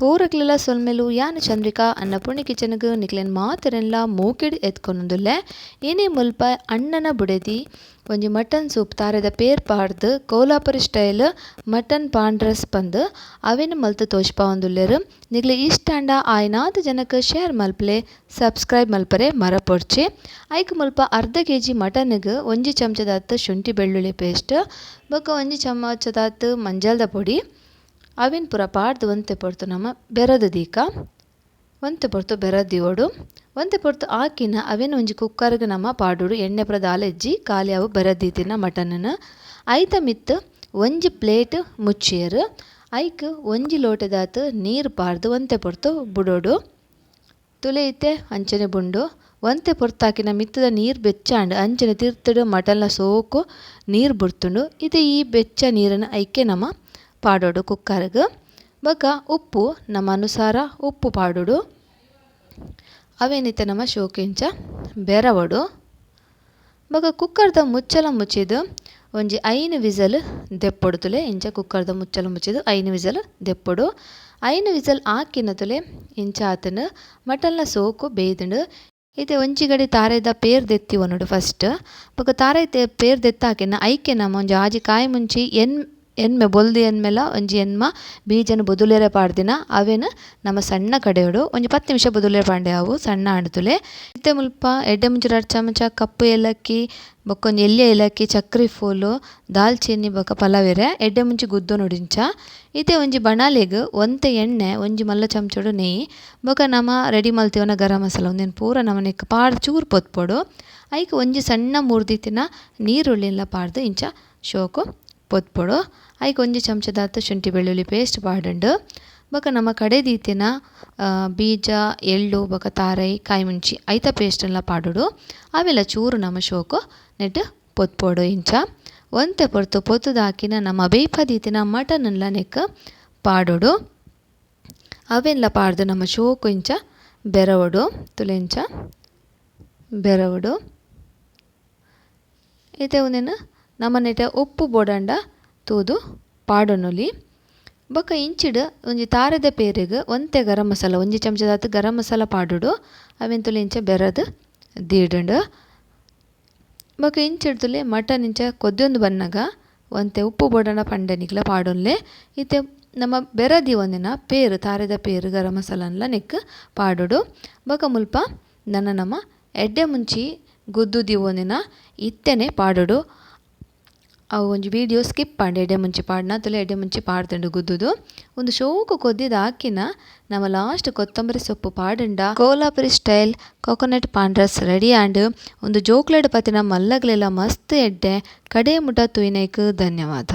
ಪೂರಕ್ಲೆಲ ಸೊಲ್ಮೆಲು. ಯಾನ್ ಚಂದ್ರಿಕಾ ಅನ್ನಪೂರ್ಣಿ ಕಿಚನ್ಗ್ ನಿಕ್ಲೆನ್ ಮಾತೆರೆನ್ಲ ಮೋಕೆಡ್ ಎತ್ಕೊನೊಂದುಲ್ಲೆ. ಇನಿ ಮುಲ್ಪ ಅಣ್ಣನ ಬುಡೆದಿ ಒಂಜಿ ಮಟನ್ ಸೂಪ್ ತಾರೆದ ಪೇರ್ ಪಾಡ್ದ್ ಕೋಲಾಪುರಿ ಸ್ಟೈಲ್ ಮಟನ್ ಪಾಂಡ್ರಸ್ ಪಂದ್ ಅವೆನ್ ಮಲ್ತ್ ತೋಜ್ಪಾವೊಂದುಲ್ಲೆರ್. ನಿಕ್ಲೆ ಇಷ್ಟ ಆಂಡ ಆಯಿನಾತ್ ಜನಕ್ ಶೇರ್ ಮಲ್ಪುಲೆ, ಸಬ್ಸ್ಕ್ರೈಬ್ ಮಲ್ಪರೆ ಮರಪೊಡ್ಚಿ. ಐಕ್ ಮುಲ್ಪ ಅರ್ಧ ಕೆಜಿ ಮಟನ್ಗ್ ಒಂಜಿ ಚಮಚದಾತ್ ಶುಂಠಿ ಬೆಳ್ಳುಳ್ಳಿ ಪೇಸ್ಟ್ ಬೊಕ ಒಂಜಿ ಚಮಚದಾತ್ ಮಂಜಲ್ದ ಪೊಡಿ ಅವೆನ್ ಪೂರ ಪಾಡ್ದ್ ಒಂತೆ ಪೊರ್ತು ನಮ ಬೆರದ್ ದೀಕ. ಒಂತೆ ಪೊರ್ತು ಬೆರದ್ ದೀವೊಡು. ಒಂತೆ ಪೊರ್ತು ಆಕಿನ ಅವೆನ್ ಒಂಜಿ ಕುಕ್ಕರ್ಗ್ ನಮ ಪಾಡೊಡು. ಎಣ್ಣೆ ಪೂರ ದಾಲ ಇಜ್ಜಿ, ಖಾಲಿ ಅವು ಬೆರದ್ ದೀತಿನ ಮಟನ್ನ್ ಐತ ಮಿತ್ತ್ ಒಂಜಿ ಪ್ಲೇಟ್ ಮುಚ್ಚಿಯೆರ್. ಐಕ್ ಒಂಜಿ ಲೋಟೆದಾತ್ ನೀರ್ ಪಾಡ್ದ್ ಒಂತೆ ಪೊರ್ತು ಬುಡೊಡು. ತುಲೆ ಇತ್ತೆ ಅಂಚನೆ ಬುಂಡು. ಒಂತೆ ಪೊರ್ತಾಕಿನ ಮಿತ್ತದ ನೀರ್ ಬೆಚ್ಚಾಂಡ್, ಅಂಚನೆ ತಿರ್ತುಡು ಮಟನ್ಲ ಸೋಕು ನೀರ್ ಬುಡ್ತುಂಡು. ಇತ್ತೆ ಈ ಬೆಚ್ಚ ನೀರನ್ನು ಐಕೆ ನಮ ಪಾಡೊಡು ಕುಕ್ಕರ್ಗ್. ಬೊಕ ಉಪ್ಪು ನಮ್ಮ ಅನುಸಾರ ಉಪ್ಪು ಪಾಡೊಡು. ಅವೇನಿತ್ತೆ ನಮ್ಮ ಶೋಕಿಂಚ ಬೆರವೊಡು. ಬೊಕ ಕುಕ್ಕರ್ದ ಮುಚ್ಚಲ ಮುಚ್ಚಿದ್ ಒಂಜಿ 5 ವಿಸಲ್ ದೆಪ್ಪೊಡು ತುಲೆ. ಇಂಚ ಕುಕ್ಕರ್ದ ಮುಚ್ಚಲ ಮುಚ್ಚಿದ್ 5 ವಿಸಲ್ ದೆಪ್ಪೊಡು. 5 ವಿಸಲ್ ಆಕಿನ ತುಲೆ ಇಂಚ ಆತುಂಡು ಮಟನ್ಲ ಸೋಕು ಬೇಯ್ದುಂಡು. ಇತ್ತೆ ಒಂಜಿ ಗಡಿ ತಾರೆದ ಪೇರ್ ದೆತ್ತಿ ಒನೊಡು ಫಸ್ಟ್. ಬೊಕ ತಾರೆ ಪೇರ್ ದೆತ್ತಾಕಿನ ಐಕೆ ನಮ ಒಂಜಿ ಆಜಿ ಕಾಯಿ ಮುಂಚಿ ಎನ್ಮೆ ಬೊಲ್ದು ಎನ್ಮೆಲ ಒಂಜಿ ಎನ್ಮ ಬೀಜನ ಬೊದುಲೆರೆ ಪಾಡ್ದಿನ ಅವೆನ್ ನಮ ಸಣ್ಣ ಕಡೆಯೊಡು ಒಂಜಿ 10 ನಿಮಿಷ ಬೊದುಲೆರೆ ಪಾಂಡೆ ಅವು ಸಣ್ಣ ಆಂಡ್ ತುಲೆ. ಇತ್ತೆ ಮುಲ್ಪ ಎಡ್ಡೆ ಮುಂಚಿ ರಡ್ಡ್ ಚಮಚ ಕಪ್ಪು ಏಲಕ್ಕಿ ಬೊಕ ಒಂಜಿ ಎಲ್ಯ ಏಲಕ್ಕಿ ಚಕ್ರಿ ಫೂಲು ದಾಲ್ಚಿನ್ನಿ ಬೊಕ ಪಲವೆರೆ ಎಡ್ಡೆ ಮುಂಚಿ ಗುದ್ದೊನೊಡು ಇಂಚ. ಇತ್ತೆ ಒಂಜಿ ಬಣಲೆಗ್ ಒಂತೆ ಎಣ್ಣೆ ಒಂಜಿ ಮಲ್ಲ ಚಮಚೊಡು ನೆಯಿ ಬೊಕ ನಮ ರೆಡಿ ಮಲ್ತಿವನ ಗರಂ ಮಸಾಲ ಉಂದೆನ್ ಪೂರ ನಮ ನೆಕ್ಕ್ ಪಾಡ್ದ್ ಚೂರು ಪೊತ್ಪೊಡು. ಐಕ್ ಒಂಜಿ ಸಣ್ಣ ಮೂರ್ದಿತ್ತಿನ ನೀರುಳ್ಳಿಲ ಪಾಡ್ದ್ ಇಂಚ ಶೋಕು ಪೊತ್ಪೊಡು. ಐಕ್ ಒಂಜಿ ಚಮಚದಾತ್ ಶುಂಠಿ ಬೆಳ್ಳುಳ್ಳಿ ಪೇಸ್ಟ್ ಪಾಡುಂಡು. ಬೊಕ ನಮ ಕಡೆ ದೀತಿನ ಬೀಜ ಎಳ್ಳು ಬೊಕ ತಾರೈ ಕಾಯಿ ಮುಂಚಿ ಐತ ಪೇಸ್ಟ್ಲ ಪಾಡೊಡು. ಅವೆಲ ಚೂರು ನಮ ಶೋಕು ನೆಟ್ ಪೊತ್ಪೊಡು ಇಂಚ. ಒಂತೆ ಪೊರ್ತು ಪೊತ್ತುದಾಕಿನ ನಮ ಬೇಯ್ಪ ದೀತಿನ ಮಟನ್ಲ ನೆಕ್ ಪಾಡೊಡು. ಅವೆನ್ಲ ಪಾಡ್ದ್ ನಮ ಶೋಕು ಇಂಚ ಬೆರವೊಡು ತುಲೆ ಇಂಚ ಬೆರವೊಡು. ಇತ್ತೆ ಉಂದೆನ್ ನಮ ನೆಟ ಉಪ್ಪು ಬೋಡಂಡ ತೂದು ಪಾಡೊನೊಲಿ. ಬೊಕ ಇಂಚಿಡ್ ಒಂಜಿ ತಾರೆದ ಪೇರೆಗ್ ಒಂತೆ ಗರಂ ಮಸಾಲ ಒಂಜಿ ಚಮಚದಾತ್ ಗರಂ ಮಸಾಲ ಪಾಡೊಡು. ಅವೆನ್ ತುಲೆ ಇಂಚ ಬೆರದ್ ದೀಡುಂಡು. ಬೊಕ ಇಂಚಿಡ್ ತುಲೆ ಮಟನ್ ಇಂಚ ಕೊದ್ಯೊಂದು ಬನ್ನಗ ಒಂತೆ ಉಪ್ಪು ಬೋಡಂಡ ಪಂಡೆ ನಿಕ್ಲ ಪಾಡೊನ್ಲೆ. ಇತ್ತೆ ನಮ ಬೆರದಿ ಒಂದಿನ ಪೇರು ತಾರೆದ ಪೇರು ಗರಂ ಮಸಾಲನ್ಲ ನೆಕ್ ಪಾಡೊಡು. ಬೊಕ ಮುಲ್ಪ ನನ ನಮ ಎಡ್ಡೆ ಮುಂಚಿ ಗುದ್ದು ದೀವೊಂದಿನ ಇತ್ತೆನೆ ಪಾಡೊಡು. ಅವು ಒಂಜಿ ವಿಡಿಯೋ ಸ್ಕಿಪ್ ಆಂಡ್ ಎಡ್ಡೆ ಮುಂಚಿ ಪಾಡ್ನ ತುಲೆ ಎಡ್ಡೆ ಮುಂಚಿ ಪಾಡ್ದುಂಡು ಗುದ್ದುದು. ಉಂದು ಶೋಕು ಕೊದ್ದಿದ ಆಕಿನ ನಮ ಲಾಸ್ಟ್ ಕೊತ್ತಂಬರಿ ಸೊಪ್ಪು ಪಾಡುಂಡ ಕೋಲಾಪುರಿ ಸ್ಟೈಲ್ ಕೋಕೋನಟ್ ಪಾಂಡ್ರಸ್ ರೆಡಿ ಆಂಡ್. ಉಂದು ಜೋಕ್ಲೆಡ್ ಪತಿನ ಮಲ್ಲಗ್ಲೆಲ ಮಸ್ತ್ ಎಡ್ಡೆ. ಕಡೆ ಮುಟ ತೂಯಿನೈಕ್ ಧನ್ಯವಾದ.